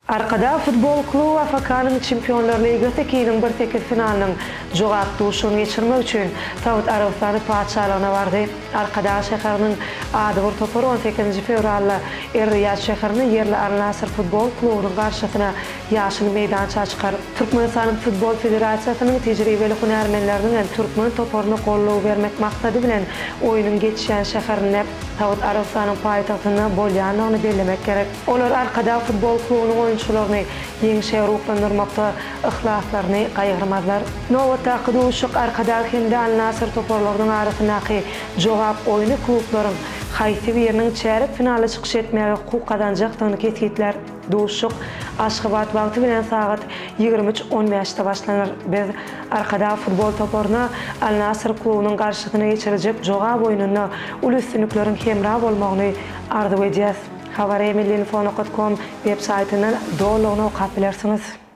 Arkadag futbol kluby AFK-nyň Çempionlar ligasy II-niň bir sekiz finalynyň jogap duşuşygyny geçirmek üçin Saud Arabystany Patyşalygyna bardy. Arkadag şäheriniň adybir topary on sekizinji fewralda Er-Riýad şäherinde ýerli Al-Nasr futbol klubunyň garşysyna ýaşyl meýdança çykar. Türkmenistanyň Futbol federasiýasynyň tejribeli hünärmenleriniň hem türkmen toparyna goldaw bermek maksady bilen oýnuň geçýän şäherinde, Saud Arabystanyň paýtagtynda bolýandygyny bellemek gerek. Olar Arkadag futbol klubunyň oýunçylaryny ýeňşe ruhlandyrmakda yhlaslaryny gaýgyrmazlar. Nobatdaky duşuşyk Arkadag hem-de Al-Nasr toparlarynyň arasyndaky jogap oýny klublaryň haýsy biriniň çärýek finalda çykyş etmäge hukuk gazanjakdygyny kesgitlär. Duşuşyk Aşgabat wagty bilen sagat 23 on bäşde başlanar. Biz Arkadag futbol toparyna Al-Nasr klubunyň garşysyna geçiriljek jogap oýnunda uly üstünlikleriň hemra bolmagyny arzuw edýäs. Habary milli info nokat kom web saýtyndan dolulygyna okap bilersiňiz.